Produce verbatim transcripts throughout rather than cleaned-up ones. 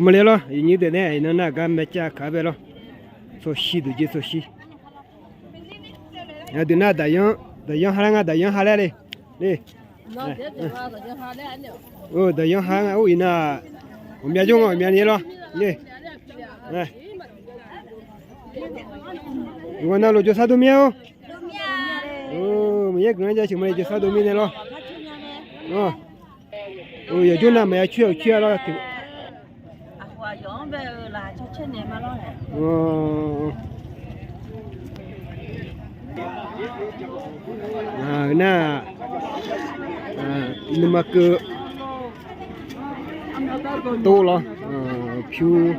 Maqle lawr, iqnyir deuq nae iqnan nar gar maeqcav kaq-aer bae lawr. Tsawrshir deuq jeq tsawrshir. Aqdui nar daqyanr, daqyanr ha laer nga, daqyanr ha laer le. Le. Daqyanr ha nga, or iqnan ghawqmya jawr nga, ghawqmya ni lawr. Le. Iqghaq nav lof jawrsar dov mir-a or. Maqyaer guiqlanq jaceuq ma le, jawrsar dov mirnae lawr. Yawqjawr nav maqya coer-euq coer-a lawr. Nar, nuima keuv tov lawr. Pyur,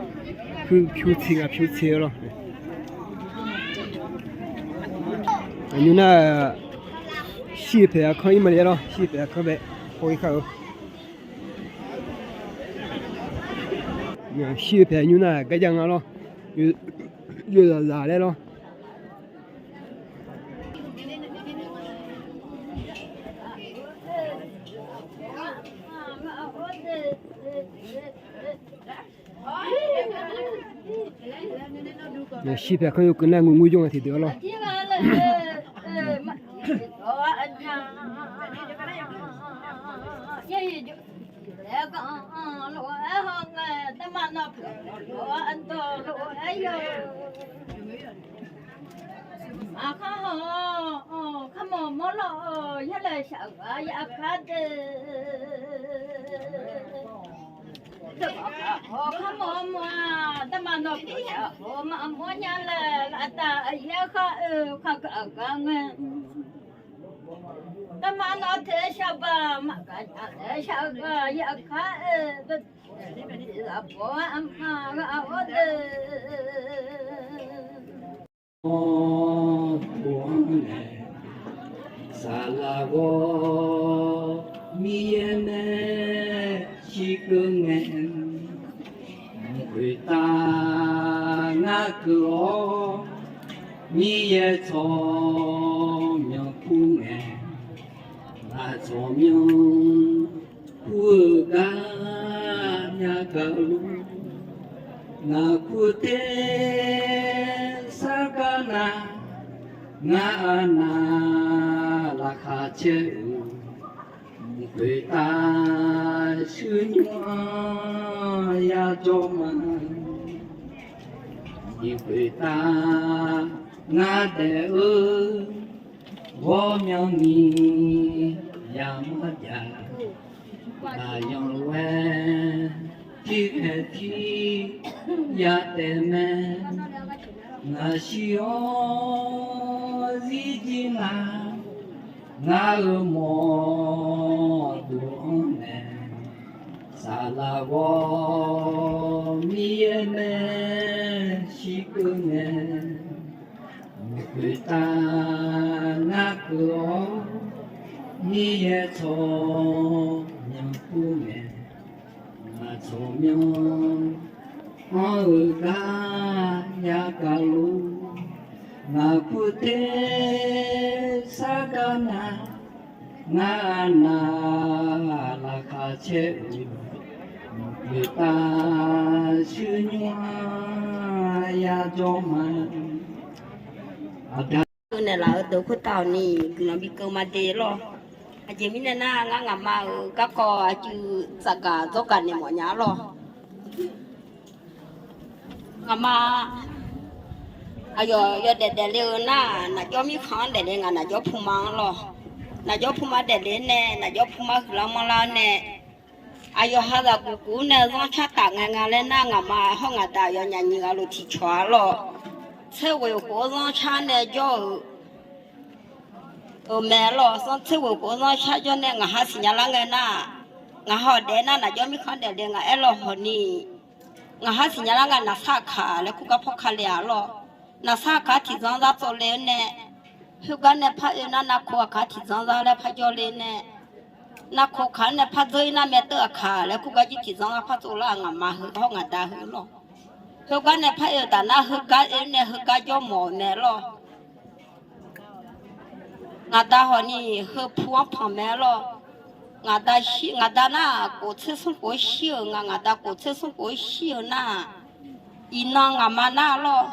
pyur tser nga, pyur tser-eu lawr. Aqnymr nar, shir-eu paeq aqkanr ir ma le lawr, shir-eu paeq aqkanr bae paw ir kar-eu. Shir-eu paeq aqnymr nar garjav nga lawr. Yawzaq zaq laer lawr. Shir paeq aqkanr yawkeuv nar, ngur ngur jawr nga tiqdeuq-a lawr. Aqkar haw, kharmawf mawrlawr-awq, yarlaeq shaq-euq-a ya aqkar deuq. Kharmawf mawr-aq, darma nawq pyeuf shaq-awr maqmawr nya laer, lafdaq yaer khar-eu kakaq gar ngae. Darma nawq teq shaqbaq maqgaq nya laer shaq-eu gar ya aqkar-eu, lafbawr-a aqma ghaq-awr deuq. Awr, pu-anr nae, saqlaq ghawr, Miqyaer nae shirkeuv ngae, mq khoeqtav ngar keuv-awr, Miqyaer tsawrmyanr kur ngae, ngaq tsawrmyanr kur-eu gar yagaq luf. Ngaq kur ter sargar nar, ngar aqnav laqkhaq caer-euq, mq khoeqtav shuir nymr-anr yajawr ma. Mq khoeqtav ngar daef-eu ghawrmyanr ni yamawr jav. Aqyawf lof-aer tirkhaeq tir yataef mae. Ngaq shir-awr zirjir nar, ngar-euq mawrdo-anr nae, saqlaq ghawr Miqyaer nae shirkeuv ngae, mq khoeqtav ngar keuv-awr, Miqyaer tsawrmyanr kur ngae, ngaq tsawrmyanr anr-eu gar yagaq luf. Ngaq kur ter sargar nar, ngar aqnav laqkhaq caer-euq, mq khoeqtav shuir nymr-anr yajawr ma. Aqda naeqlaf-eu deuq khoertav-awq ni guiqlanq bikeuv ma de lawr. Aqjeq mirnae nar, ngar ngaqma-euq garkawv aqcuiv tsafgaq dzawrgaq naeq mawf nya lawr. Ngaqma aqyawf yawdaef daefle-eu nar, nafjawr mirkhanq-anr daefle, ngaq nafjawr puma-anr lawr. Nafjawr puma daefle nae, nafjawr puma huiqlar manrlar nae, aqyawf ha zaqguq guq-anr nae zanrcar taf ngae nga laer nar, ngaqma hawr ngaq da aqyawf nyaf nyiq ghaq lof tiqcawq-a lawr. Tser ghoeq khof-anr zanrcar nae jawr-euq, euq mae lawr. Tser ghoeq khof-anr zanrcar jawr nae ngaq ha siqnya lar ngae nar, ngaq ha-awq daef nar, nafjawr mirkhanq daefle ngaq aer lawr hawq ni, ngaq ha siqnya lar ngae, naqsar aqkaq laer kur gar pawr ka le-a lawr. Naqsar aqkaq tiqzanr zar tsovle-eu nae, khoergar nae par oe nar, narkov aqkaq tiqzanr zar laer par jawrle nae, narkov kaq-anr nae par dzeur-ir nar, maerteuv aqkaq laer kur gar jir tiqzanr zar par tsovlar-aq, ngaqma heu hawr ngaq da heu lawr. Khoergar nae par oe-eu taf nar, heugar oe nae heugar jawr mawf-euq mae lawr. Ngaq da hawq ni heu pu-anr panq mae lawr. Ngaq da shir, ngaq da nar-aq, kof tser smr kof-aer shir-euq nga. Ngaq da kof tser smr kof-aer shir-eu nar-aq, iqnan ngaqma nar lawr,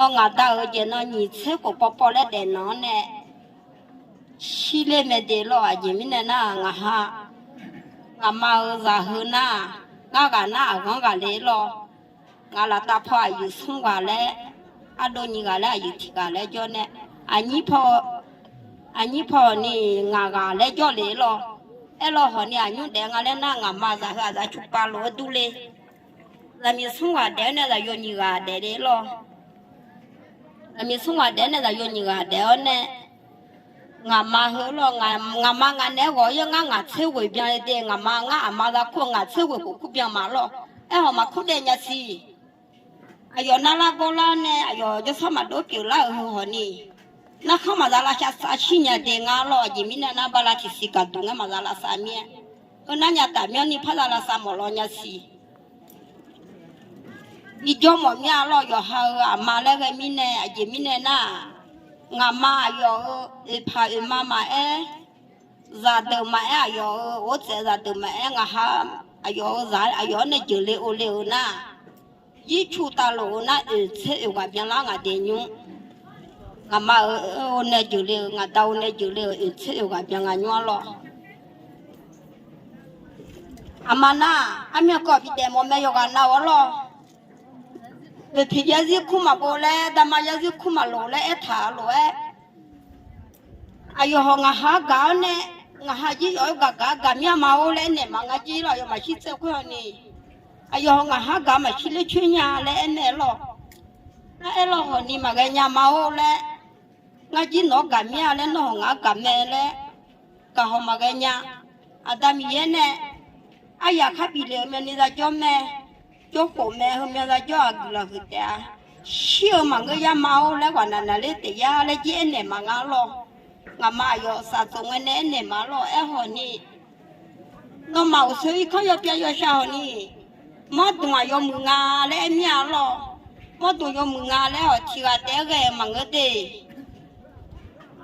awr, ngaq da-euq jeq nan nyiq tser khof pawpaw laer daefnan-anr nae shir ler mae de lawr. Aqjeq mirnae nar-aq, ngaq ha, ngaqma-euq zaq heu nar-aq, ngar ghaq nar aqghanr ghaq le lawr. Ngaq laftav paw aqyuif smr ghaq laer, ardov nyiq ghaq laer, aqyuif tiq ghaq laer jawr nae, aqnyir paw, aqnyir paw ni ngaq ghaq laer jawr le lawr. Aerlawr hawq ni aqnymr daef nga laer nar, ngaqma zaq heu aqzaf cuqpav lof-aer dur le. Zaqmiq smr ghaq daef-awr nae zaqyo nyiq ghaq daef le lawr. Zaqmiq smr ghaq daef-awr nae zaqyo nyiq ghaq daef-awr nae, ngaqma heu lawr, ngaqma ngaq naeq-aer ghawq-ir-awr ngar ngaq tser ghoeq byan de. Ngaqma ngar aqma za kur-eu ngaq tser ghoeq khof kur byan ma lawr. Aerkhawf maqkur daef nya siq. Aqyawf narlar gawrlar nae aqyawf jawrsar maqdov pyeuflar-euq heu hawq ni, narkhanr maqza lavsav shir nya de nga lawr. Aqjeq mirnae nar, bala tiqsiq gaqduq ngaer maqza lavsav mir-aer, heu nar nya taf myanrni par za lavsav mawf law nya siq. Bijawr mawf mir-a lawr. Yawqha-euq aqma laer ghae mirnae, aqjeq mirnae nar-aq, ngaqma aqyawf-euq oeqpaq oeqma maqaer, zaqdeuq maqaer, aqyawf-euq ghovtsaev zaqdeuq maqaer, ngaq ha aqyawf-euq zaq aqyawf-anr nae jeuqle ovle-euq nar, yircu tavlof-eu nar oeq tser oeq ghaq byanlar ngaq dae nymr. Ngaqma-euq nae jeuqle-eu, ngaq da-eu nae jeuqle-euq oeq tser oeq ghaq byan nga nymr-a lawr. Aqma nar-aq, armyanr kawv bidaef mawf mae yawqghaq nav-awr lawr. Oeqpiq yarzir kur maqbov laer, dama yarzir kur maqloq laer aertaq lof-aer, aqyawf hawq ngaq ha-anr gaq-awr nae, ngaq ha jir yawf-aer gaq gaq gaq mir-a ma-or laer aernaeq ma. Ngar jir lawr aqyawf maqshir tser khoer hawq ni, aqyawf hawq ngaq ha-anr gaq maqshir ler coer nya laer aernaeq lawr. Nar aerlawr hawq ni maqghae nya ma-or laer, ngar jir nawq-anr gaq mir-a laer nawr hawq ngaq-anr gaq mae laer, gaq hawq maqghae nya. Aqda Miqyaer nae aryaq kar bif lef-eu myavnuiv za jawr mae, jawr khof mae, heumyan za jawr-aq guiqlanq huiq taef-a. Shir-eu maqngeur yar ma-or laer ghaq naq naqler taef yar laer jir aernaeq ma ngar lawr. Ngaqma aqyawf saftof ngae nae aernaeq ma lawr. Aerkhawf ni, nawmaf uqsoer irkanr yawpyav yawshaq hawq ni, mawrdmq-aq yawmuiq nga laer aer mir-a lawr. Mawrdmq yawmuiq nga laer-awq tiq ghaq taef-aer ghae-eu maqngeur de.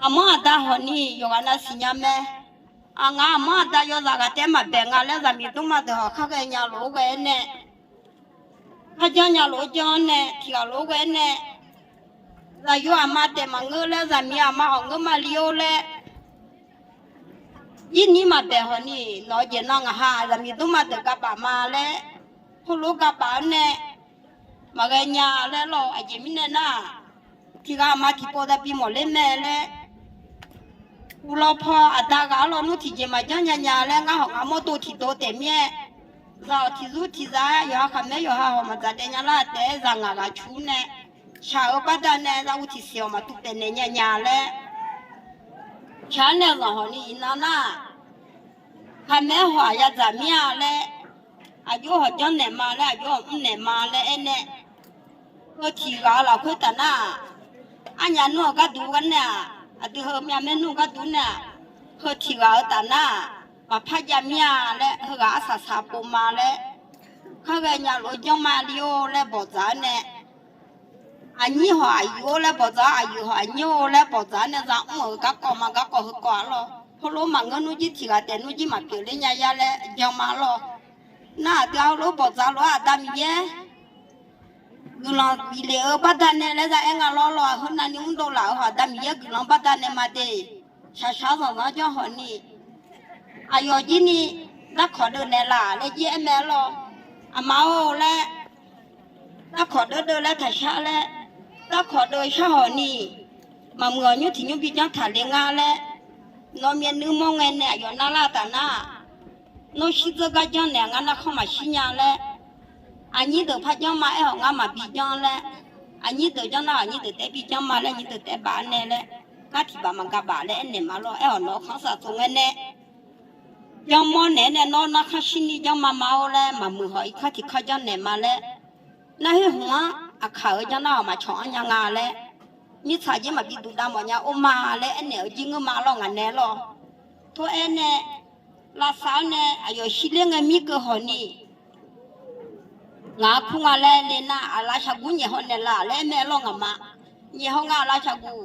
Aqmanr aqda hawq ni yawqghaq nav siqnya mae. Aqngaq aqmanr aqda yawzaq ghaq taef-aer maqbae nga laer zaqmiq dmrma deuq hawq kar ghae nya lof-aer ghae-aer nae, kar janr nya lof-aer janr-awr nae tiq ghaq lof-aer ghae-aer nae, zaqyo aqma taef maqngeur laer zaqmiq aqma hawq ngeur ma li-or laer, yirni maqbae hawq ni, nawq-eu jeq nan ngaq ha zaqmiq dmrma deuq gabaf ma laer, heulof gabaf-awr nae maqghae nya laer lawr. Aqjeq mirnae nar-aq, tiq ghaq aqma tiqpov dav bi mawq ler mae laer, uqlawr paw aqda ghaq-anr lawnmr tiqjeq maqjanr nya nya laer ngar hawq ngaq mawrdo tiqdov taef mir-aer, zaq-awq tiqzur tiqza-aer yawqha khaqmaer yawqha hawq maqdzaq daef nya lar taef-aer zaq ngaq ghaq cur nae, shaq-eu baqda nae zaq uv tiqsiq-awq maqtuv taef naeq nya nya laer, shaq-anr nae zanq hawq ni iqnan nar, khaqmaer hawq-aq yadzaq mir-a laer, aqjox hawq janr naeq ma laer, aqjox hawq mr naeq ma laer aernae, heu tiq ghaq-eu lafkhoer taf nar-aq, arnyaf nmr-eu gharduq gar nae-aq, aqdui heu myavmaer nmr-eu gharduq nae-aq, heu tiq ghaq-eu taf nar-aq, maqpar jav mir-a laer, heughaq arsaq saq pov ma laer, kar ghae nya lof-aer janr ma li-or laer bawqdzaq-awr nae, aqnyir hawq aqyuif-or laer bawqdzaq-awr, aqyuif hawq aqnyir-or laer bawqdzaq-awr nae za mr-euq garkawv ma garkawv heukawv-a lawr. Heulof maqngeur nmr jir tiq ghaq taef nmr jir maqpyeuf ler nya yar laer jan ma lawr. Nar aqdui-a heulof bawqdzaq lof-aer Aqda Miqyaer guiqlanq bif lef-eu baqda nae laer za aer nga lawr lawr. Heu navni mrdov laf-euq hawq Aqda Miqyaer guiqlanq baqda nae ma de. Shaqshaq-awr zanqzanq-anr janr hawq ni, aqyawf jir ni darkawq deuv naeqlaf laer jir aer mae lawr. Aqma-or laer, darkawq deuv deuv laer taqshar laer, darkawq deuv shar hawq ni, maqmuiq-awq nymr tiq nymr bi janr taq le ngar laer, nawr myav nuir mawr ngae nae aqyawf narlar taf nar, nawr shirdzeur gar janr naeq ngar narkhanr maqshir nya laer, aqnyir deuq par janr ma aer-awq ngar maqbi janr laer, aqnyir deuq janr nar aqnyir deuq taef bi janr ma laer aqnyir deuq taef baf-awr nae laer, ngar tiq baf maqgaq baf laer aernaeq ma lawr. Aer-awq nawq-eu khanr saq tov ngae nae, janr mawr naeq-aer nae nawr narkhanr shirni janr ma ma-or laer, maqmuiq hawq irkanr tiq kanr janr naeq ma laer, narhoer hmq-anr aqkaq-euq janr nar-awq maqcawq-anr nya nga laer, mirtsaq jir maqbi duq dav mawf nya or ma laer aernaeq-eu jir ngeur ma lawr ngaq nae lawr. Tov-aer nae, lavsav-awr nae aqyawf shirler ngae mirkeuv hawq ni, ngaq-anr kur nga laer le nar, aqlaf shaqguv nyaef haw naeqlaf laer aer mae lawr ngaq ma. Nyaef haw nga aqlaf shaqguv,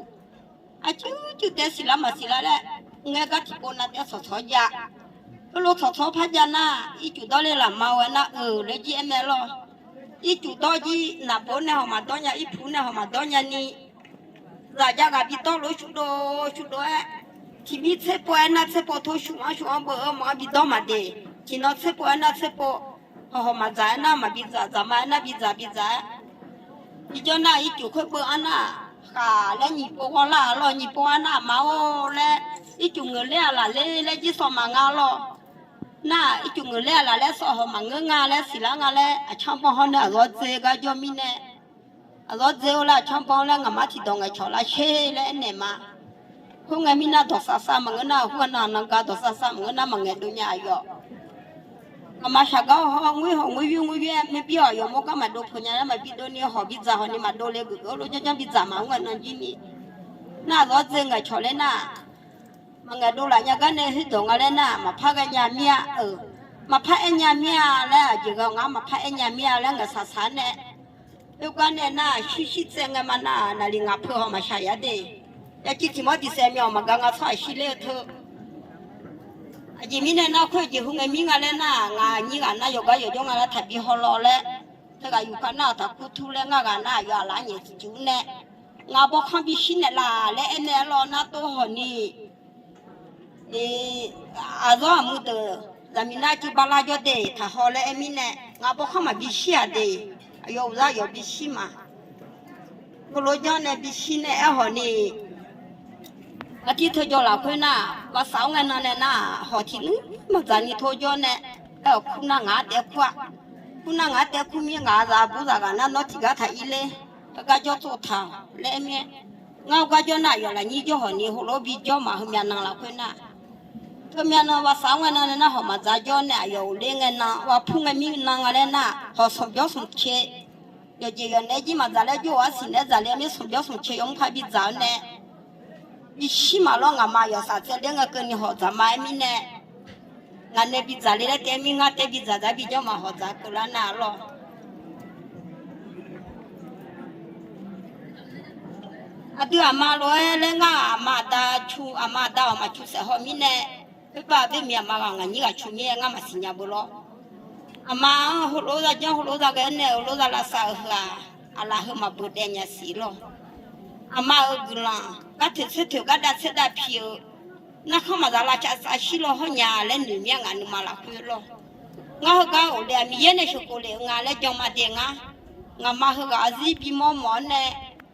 aqcuir cuir taef siqlar maqsiq lar laer, Ngaer gar tiqpov nav taef tsawqtsawq jav. Khoerlof tsawqtsawq par jav nar, ircuf dawr le laf ma-eu aer nar-euq laer jir aer mae lawr. Ircuf dawr jir naqbov nae hawq maqdawr nya, irpuq nae hawq maqdawr nya ni, zaqjav ghaq bi dawr lof-aer shurdov shurdov-aer, tiqmir tserpov aer nar tserpov tov shuf-anr shuf-anr beu-eu mawf-anr bi dawr maqdeq. Tiqnan tserpov aer nar tserpov, hawq hawq maqdzaq aer nar maqbi dzaq, dzaq ma aer nar bi dzaq bi dzaq-aer. Bijawr nar ircuf khoer beu-anr nar, khaq laer nyiq pov ghawrlar-a lawr, nyiq pov-anr nar aqma-or laer, ircuf ngeuqler-aq laf ler laer jir sawv maqnga lawr. Nar ircuf ngeuqler-aq laf laer sawv hawq maqngeur nga laer siqlar nga laer aqcanr banq hawr nae aqzawr dzae gar jawr mirnae, aqzawr dzae-eu laer aqcanr banq laer ngaqmar tiqdawq ngaeqcawq lar sher laer aernaeq ma. Khoerngae mirnae dawqsav sav maqngeur nar, khoerngae nan nan gar dawqsav sav maqngeur nar maqngaeq dov nya aqyawf. Ngaqma shaqgar-awr hawr ngoer hawq ngoer yoer ngoer yoer-aer maerbir-awq, aqyawf mawrgar maqdov peuq nya nar maqbi dov ni hawq bi dzaq hawq ni maqdov le geuf geuf-awr lof janrjanr bi dzaq ma-anr ngae nan jir ni. Nar aqzawr dzae ngaeqcawq laer nar, maqngaeq dovlaf nya gar nae khoerdawq nga laer nar maqpar ghae nya mir-a-euq. Maqpar aer nya mir-a laer aqjeq ghae ngar maqpar aer nya mir-a laer ngaeqsaq saq-aer nae, oergar nae nar shir shir tsaev ngae ma nar naqli ngaq peuq hawq maqshaq yar de. Yaciv tiq mawr diq saef myaw maqga nga tsawrhaq shir ler-eu teu. Aqjeq mirnae nar khoer jeqhu ngae mir nga laer nar ngaq nyir ghaq nar yawqgar yawqjawr nga lar taqbi haw law laer, teughaq yufkhav nar-aq taqkur tur laer ngar ghaq nar aqyawf aqlaf nyaef tiqcuf nae, ngaq bawrkanr bi shir naeqlaf laer aer nae-aer law nar tov hawq ni, aqzawr aqmuiq deuq zaqmiq nar cuiv bar lar jawr de taqhaw laer aer mirnae, ngaq bawrkanr maqbi shir-aq de, aqyawf uqzar yawf bi shir ma. Heulof janr nae bi shir nae aer hawq ni, artir teu jawr lafkhoer nar, baqsaq-awr ngae nan nae nar, hawq tiq nmr maqdzaq ni tov jawr nae, aer-awq kur nar ngaq-anr taef kur-a. Kur nar ngaq-anr taef kur mir ngaq zaq bur zaq ghaq nar nawr tiqgar taq ir ler, heugar jawr tsov taq laer aer mir-aer, ngar heugar jawr nar aqyawf lafnyir jawr hawq ni heulof bijawr ma heumyav nan lafkhoer nar, teumyav nan baqsaq-awr ngae nan nae nar hawq maqdzaq jawr nae aqyawf uqler ngae nan wapur ngae mir nan nga laer nar hawq smq jawr smq cae, yawqjeq yawqnaeq jir maqdzaq laer jawr-awq arsiq naeq-aer dzaq le mir smq jawr smq cae yawmr par bidzaq-awr nae, bishir maqlawr ngaqma yawqsaq tsaevler ngae keuvni hawq dzaq ma-aer mirnae, ngaq nae bidzaq le laer taef mir ngar taef bidzaq dzaq bijawr ma hawq dzaq keuvlar nar lawr. Aqdui aqma lof-aer laer ngar aqma aqda cu aqma aqda-awq maqcu saef haw mirnae, khoerbar-aq, boermiq aqma ghaq ngaq nyir ghaq cu mir-aer ngar maqsiq nya beu lawr. Aqma-anr heulof-aer za janr heulof-aer za ghae-aer nae heulof-aer za lavsav-euq heu-aq, aqlaf heu maqbeuq daef nya siq lawr. Aqma-euq guiqlanq gar toeq tser toeq gar dav tser dav pi-euq, narkhanr maqzaq lavcav tsav shir law hawr nya laer noeq mir-a ngaq nuima lafkhoer lawr. Ngar heugar ghofle-aq Miqyaer nae sheuqkhof lef-eu nga laer jan ma dae ngar. Ngaqma heughaq-anr zir bimawr mawf-awr nae,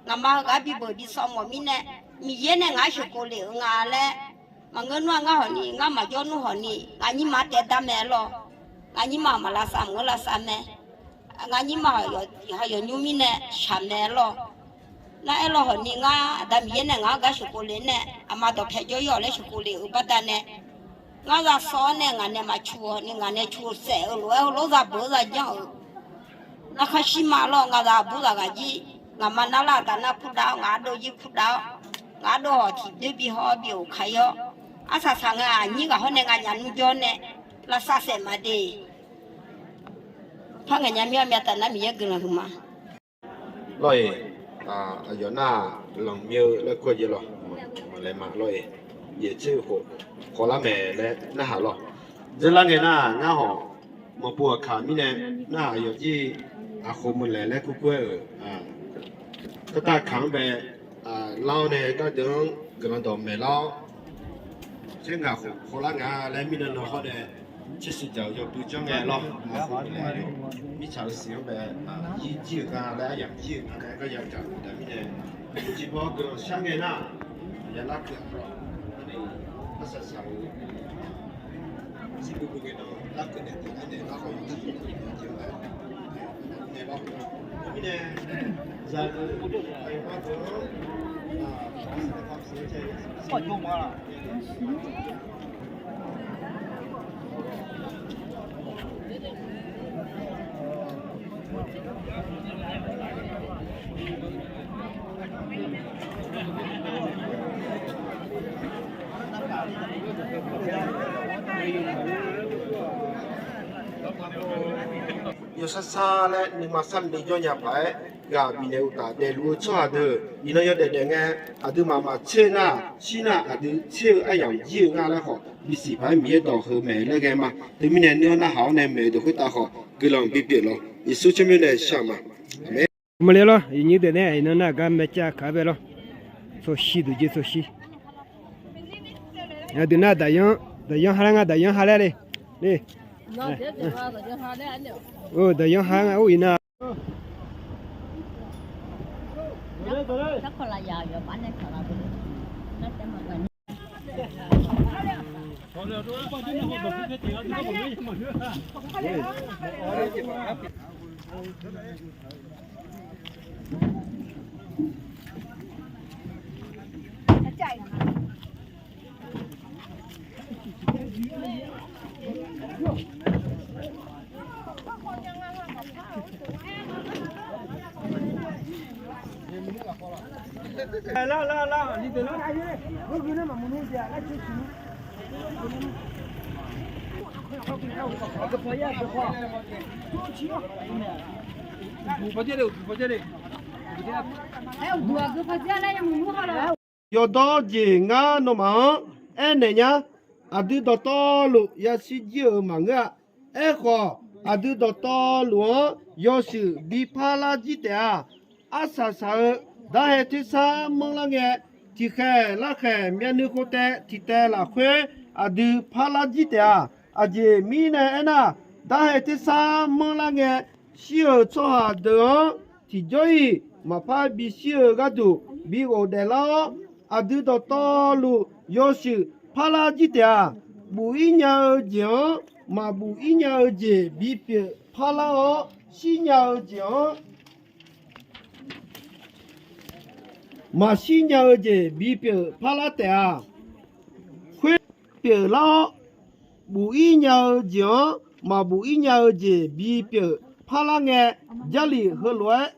ngaqma heughaq-anr bibeuq bisawv mawf mirnae, Miqyaer nae ngaq-anr sheuqkhof lef-eu nga laer maqngeur nmr-a ngar hawq ni, ngar maqjawr nmr hawq ni, ngaq nyir ma taef dar mae lawr. Ngaq nyir ma maqlavsav maqngeur lavsav mae. Ngaq nyir ma haq yawqnymr mirnae shaq mae lawr. Nar aer lawr hawq ni ngar Aqda Miqyaer nae ngaq-anr gar sheuqkhof le nae, aqma dawqpae jawr-ir-awq laer sheuqkhof le-euq baqdanae, ngar za sawr-awr nae ngaq nae maqcu hawq ni ngaq nae cu saef-eu lof-aer heulof za beuq-eu za janr-euq. Narkhanr shir ma lawr ngaq zaq bur zaq ghaq jir, ngaqma narlar aqda nar kurdav-awr ngaq ardov jir kurdav-awr, ngaq ardov hawq tiqdoer bi haw-awr bi oq kar-ir-awr, arsaq saq ngae aqnyir ghaq hawr nae nganyaf nmr jawr nae, lavsav saef maqde. Par ngaeq nya mir-a myav taf nar Miqyaer guiqlanq huiqma. Lawr-eq, aqyawf nar-aq lanqmyeu laer kur-eu jeq lawr, maqlaeq ma lawr-eq, yaeq tser khof khawvlar mae laer narhaq lawr. Dzeurlar ngae nar ngar hawq maqpov aqkaq mirnae, nar aqyawf jir aqkhoq meuq laeq laer kur kur-aer-euq, kartav kaq-anr bae lar-awr nae gardeuq-anr guiqlanq dawq maeq lar-awr, tser ngaq khof khawvlar nga laer mirnan nan hawr nae, tser siq dzaq-eu yawbui janr ngae lawr, mirtsaq-euq siq-anr bae, yir jir-euq nga laer aryamq jir-euq nga laer gar ya dzaq-euq daq mirnae, tiqpawf guiqlanq shar ngae nar, ya larkeuv-a lawr, arsaq saq-eu Yawsar sar laer nuima sarle jawr nya paq-aer, ghaq bifnaeq uqtaf daefluf-eu tsawrhaq deuq iqnan yawdaef daef ngae, aqduimaf maqtser nar, shir nar aqdui tser-eu aryamq jir-eu nga laer khawf bisiq paq-aer Miqyaer dawq heu maeq laer ghae ma. Teumirnae nuir-anr narhaq-awr nae maeq-eu deuq khoertav khawf guiqlanq bipyeuf lawq. Yeqsur tsawrmyanr nae shar ma. Aqmeq. Maqle lawr, iqnyir deuq nae iqnan nar gar maeqcav kaq-aer bae lawr. Tsawrshir duqjir tsawrshir. Aqdui nar daqyanr, daqyanr ha laer nga, daqyanr ha laer le. Daqyanr ha nga or iqnan. Yawqdawr jeq ngar nawmaf-anr aernaeq nya. Aqdui dawqtawvluf yashir jir-euq maqngeur-a. Aerkhawf, aqdui dawqtawvluf-anr yawshuif bi parlar jir taef-a. Arsaq saq-eu darhae tersar manrlar ngae, tiqkhaeq larkhaeq myavnuiv khof taev tiq taev lafkhoer aqdui parlar jir taef-a. Aqjeq mirnae aernar, darhae tersar manrlar ngae, shir-euq tsawrhaq deuq-anr tiqjawr-iq maqpar bishir-eu gharduq bi ghofdaef lar-awr, aqdui dawqtawvluf yawshuif parlar jir taef-a. Buf-ir nya-eu jeq-anr maqbuf-ir nya-eu jeq bipyeuf parlar-awr, shir nya-eu jeq-anr maqshir nya-eu jeq bipyeuf parlar taef-a. Khoer pyeuflar-awr, buf-ir nya-eu jeq-anr maqbuf-ir nya-eu jeq bipyeuf parlar ngae, Jarlif heulof-aer,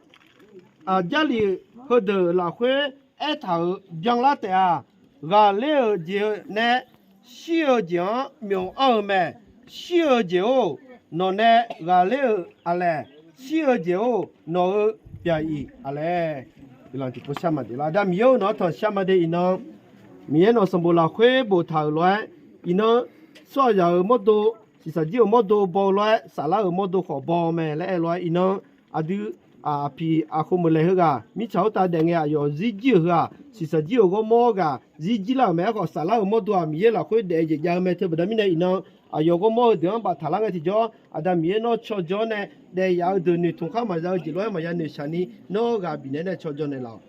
Jarlif heudeuq lafkhoer aertaq-euq byanlar taef-a. Ghaqler-euq jeq nae shir-eu jeq-anr myof anr-eu mae. Shir-eu jeq-or, nawq nae ghaqler-euq aqlaeq. Shir-eu jeq-or, nawq-euq pyaq-iq aqlaeq. Aqda Miqyaer-or, nawq-anr tanqshar ma de iqnan. Miqyaer nawq sanqbof lafkhoer boftaq-euq lof-aer, iqnan tsawrhaqzaq-euq mawrdo, shiqshaq jir-euq mawrdo baw-eu lof-aer, saflar-euq mawrdo khawf baw mae laer aer lof-aer iqnan, aqdui aqpiq aqkhov meuqlaeq heughaq mirtsaq khoertav daef ngae aqyawf zir jir-euq heu-aq, shiqshaq jir-euq ghawrmawr ghaq zir jir lar-euq mae. Aerkhawf saflar-euq mawrdo-aq Miqyaer lafkhoer daef-eu jeq jav-eu mae. Teu baqda mirnae iqnan, aqyawf ghawrmawr heudeuq-anr baftaq lar ngae tiqjawr, Aqda Miqyaer nawr caw jawr nae daef yaf-eu deuq noeqtmq khar maqza-eu jeq lof-aer maqya noeqshaq ni, nawr ghaq bifnaeq nae caw jawr naeqlaf-awq.